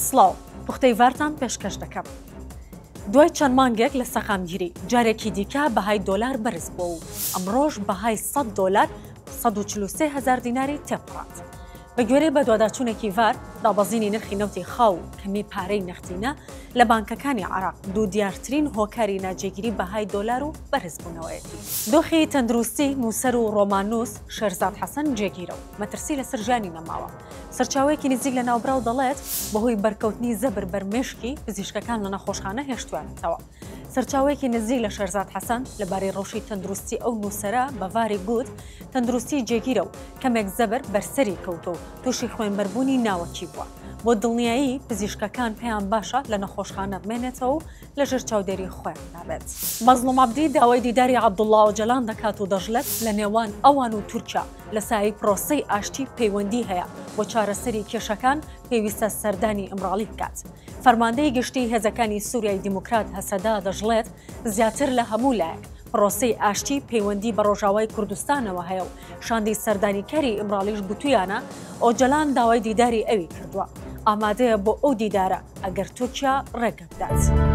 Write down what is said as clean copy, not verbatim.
سڵاو، پوختەی ڤارتان پێشکەش دەکەم. دوای چەند مانگێک لە سەقامگیری، جارێکی دیکە بەهای دۆلار بەرز بووە و ئەمڕۆش بەهای 100 دۆلار 143 هەزار دیناری تێپەڕاند. بە گوێرەی بەدواداچوونێکی ڤار، دابەزینی نرخی نەوتی خاو و کەمی پارەی نەختینە لە بانکەکانی عێراق دوو دیارترین هۆکاری ناجێگیری بەهای دۆلار و بەرزبوونەوەیەتی. دۆخی تەندروستی نووسەر و ڕۆماننووس شێرزاد حەسەن جێگیرە و مەترسی لەسەر ژیانی نەماوە. سەرچاوەیەکی نزیک لە ناوبراو دەڵێت، بەهۆی بەرکەوتنی زەبر بەر مێشکی، پزیشکەکان لە نەخۆشخانە هێشتوویانەتەوە. سەرچاوەیەکی نزیک لە شێرزاد حەسەن لەبارەی ڕەوشی تەندروستی ئەو نووسەرە بە ڤاری گوت، تەندروستی جێگیرە و کەمێک زەبر بەر سەری کەوتووە و تووشی خوێنبەربوونی ناوەکی بووە. بۆ دڵنیایی پزیشکەکان پێیان باشە لە نەخۆشخانە بمێنێتەوە و لەژێر چاودێری خۆیاندا بێت. مەزڵوم عەبدی داوای دیداری عەبدوڵڵا ئۆجەلان دەکات و دەشڵێت، لە نێوان ئەوان و تورکیا لە سایەی پرۆسەی ئاشتی پەیوەندی هەیە، بۆ چارەسەری کێشەکان پێویستە سەردانی ئیمراڵی بکات. فەرماندەی گشتیی هێزەکانی سوریای دیموکرات هەسەدە دەشڵێت، زیاتر لە هەموو لایەک پرۆسەی ئاشتی پەیوەندی بە ڕۆژاوای کوردستانەوە هەیە و شاندی سەردانیکەری ئیمراڵیش گوتویانە ئۆجەلان داوای دیداری ئەوی کردووە، ئامادەیە بۆ ئەو دیدارە ئەگەر تورکیا ڕێگە بدات.